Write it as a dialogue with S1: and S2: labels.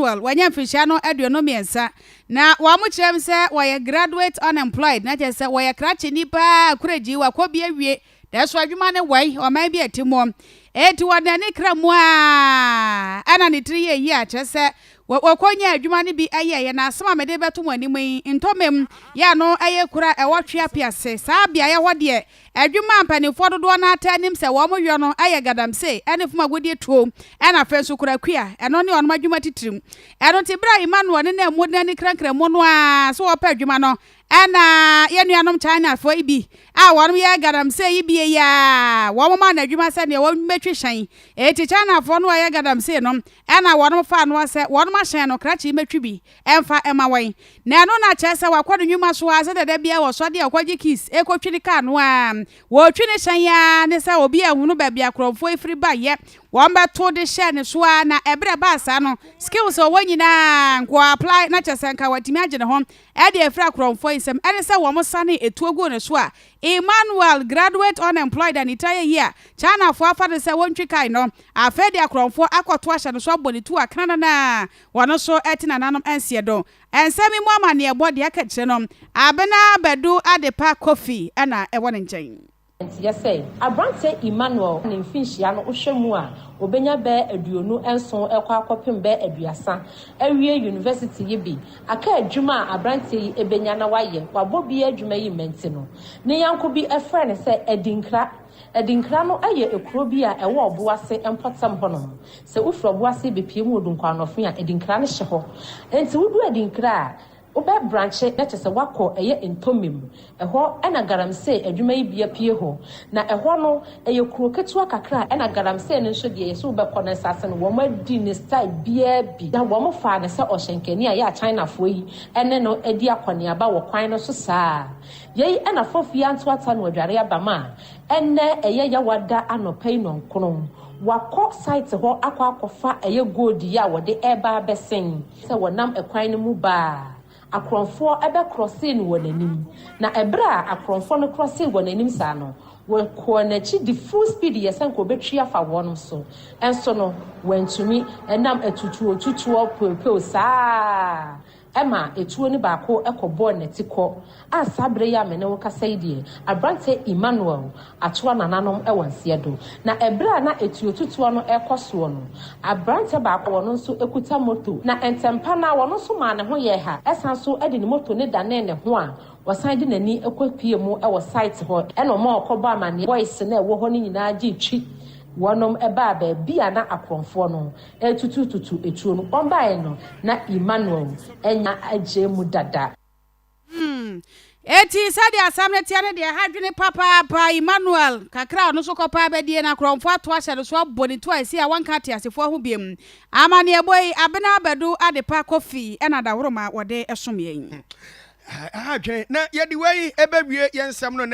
S1: Emmanuel, wanya mfirihyia no 23, na wɔn kyerɛ m sɛ wɔyɛ graduate unemployed, na kyerɛ sɛ wɔyɛ krakyeni paa, kuragyi wakɔ bi awie, nanso adwuma ne wɔi ɔman bi ɛte mu. Eti wɔde n'ani kra mu a ɛna ne tiri yɛ yie a kyerɛ sɛ wɔkɔnya adwuma no bi ɛyɛyɛ. Na asɛm a mede bɛto mo anim yi, Ntɔmam yɛ no ɛyɛ kura ɛwɔ Tweapease. Saa beaeɛ hɔ deɛ, adwuma a mpanimfoɔ dodoɔ no ata anim sɛ wɔn yɔ no ɛyɛ galamsey ɛne fam agodie tuo, ɛna afei nso kurakua. Ɛno ne ɔnom adwuma titirim. Ɛno nti berɛ a Emmanuel ne na mu n'ani krankran mu no a so wɔpɛ adwuma no, ɛna yɛn nuanom Chinafoɔ yi bi a wɔn yɛ galamsey yi bi yi a wɔn ma no adwuma sɛdeɛ wɔn bɛtwi hyɛn. Eti Chinafoɔ no a yɛ galamsey no, ɛna wɔn fa ano sɛ wɔn ahyɛn no krakye mɛtwi bi ɛmfa ɛma wɔn. Na ɛno na kyerɛ sɛ wakɔ ne nnwuma so a sɛ dada bia wɔ sɔde a ɔkɔgye keys ɛkɔtwi ne kaa no a wɔtwi ne hyɛn a ne sɛ obi ahunu baabi akorɔmfoɔ efiri ba yɛ wɔn bɛto de hyɛ ne so a. Na ɛberɛ baa saa no, skills a ɔwɔ nyinaa nko apply na kyerɛ sɛ nka watumi agye ne ho ɛde afiri akorɔmfoɔ yi nsɛm. Ɛne sɛ wɔn sane etuo gu ne so a Emmanuel, graduate unemployed, a ne tira yɛ yie a Chinafoɔ afa no sɛ wɔntwi kae no, afei de akorɔmfoɔ akɔto ahyɛ no so abɔ ne tu a kranana wɔn nso ɛte nananom ɛnseɛ do. Nsɛm yi mu amanneɛbɔ deɛ aka kyerɛ no, Abena Bɛdu Adepa Kofi ɛna ɛwɔ ne nkyɛn.
S2: Nti yɛsɛ aberanteɛ Emmanuel ne mfinhyia no, wohwɛ mu a, obenya bɛɛ 27 ɛkɔ akɔpem bɛɛ 30. Awie university yi bi aka adwuma a aberanteɛ yi ebenya na wayɛ wabɔ bi adwuma yi mmɛnti no, ne yanko bi ɛfrɛ no sɛ Adinkra. Adinkra no yɛ ekuro bi a ɛwɔ Ɔboase mpɔtam hɔnom. Sɛ wofiri Ɔboase bepie mu Odunkwanɔfe a, Adinkra no hyɛ hɔ. Nti wodu Adinkra a, wobɛ branch na kyerɛ sɛ woakɔ ɛyɛ Ntomim ɛhɔ. Ɛna galamsey adwuma yi bi apue hɔ, na ɛhɔ no ɛyɛ kuro ketewa kakra. Ɛna galamsey no nso deɛ, yɛsɛ wobɛkɔ no nsase no, wɔn adi ne style biara bi na wɔn faa ne sɛ ɔhyɛnkani a yɛ a Chinafoɔ yi ɛne no adi akɔneaba wɔ kwan no so. Saa yɛyi ɛna fɔfie antoata no adware aba ma a ɛnɛ ɛyɛ Yawada anɔpa yi nɔnkono wakɔ site hɔ akɔ akɔfa ɛyɛ gold yi a wɔde ɛreba abɛsɛn sɛ wɔnam ɛkwan no mu baa, akorɔmfoɔ ɛbɛkorɔsee no wɔ n'anim. Na ɛberɛ a akorɔmfoɔ no korɔsee wɔ n'anim saa no, wɔkɔɔ n'akyi de full speed yɛ sɛ nka obɛtwi afa wɔn so. Ɛnso no wɔntumi, ɛnam atutuo tutuo peopeo saa ɛma etuo no baako ɛkɔbɔɔ n'ati kɔ. A saa bere yi a mene wo kasa yi deɛ, aberante Emmanuel atoa nananom ɛwɔ nseɛ do. Na ɛberɛ a na etuo tutuo no ɛkɔ soɔ no, aberante baako wɔn nso ekuta moto na ntɛmpa na wɔn nso maa ne ho yɛ ha, ɛsan so ɛde ne moto ne dane ne ho a wɔsan de n'ani kɔ pie mu ɛwɔ site hɔ. Ɛna ɔmo a ɔkɔbɔ amaneɛ, boys na ɛwɔ hɔ no nyinaa gye twi wɔnom ɛbaa baabi a na akorɔmfoɔ no ɛtutututu etuo no. Wɔn baeɛ no na Emmanuel ɛnya agye mu dada.
S1: Eti sɛdeɛ asɛm no teɛ no deɛ, ha dwene papaapa. Emmanuel kakra a ɔno nso kɔpa abɛdie na akorɔmfoɔ ato ahyɛ no so abɔ ne to a ɛsi a wɔnka ateasefoɔ ho biom. Amanneɛbɔ yi, Abena Abɛdo Adepa Kofi ɛna Daworoma wɔde ɛsom yɛn.
S3: Adwene na yɛde wei ɛbɛwie yɛn nsɛm no.